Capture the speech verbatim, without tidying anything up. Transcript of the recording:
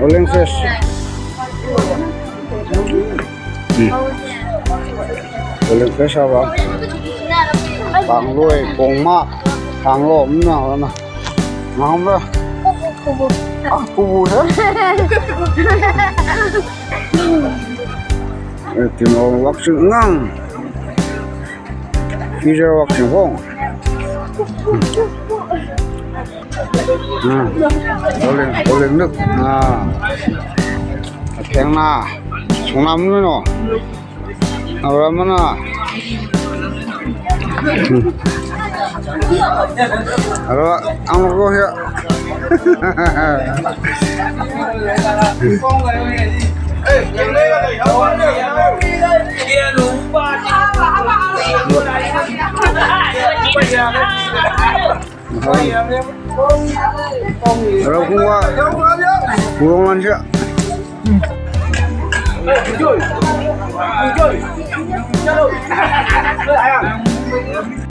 Oleng fresh. Hmm. Oleng fresh apa? Pang lui, pong ma, pang lo, mana, mana. Ngam lah. Ah, kubu ya. Eh, tim lo wak sing ngang. Freezer wak sing hong. Hmm. Oleng, oleng nuk. Nah. Keng na. Sunam nu no. Aro mana? Hmm. Aro ang ko ya. Aro ko wa. Kurang lansia.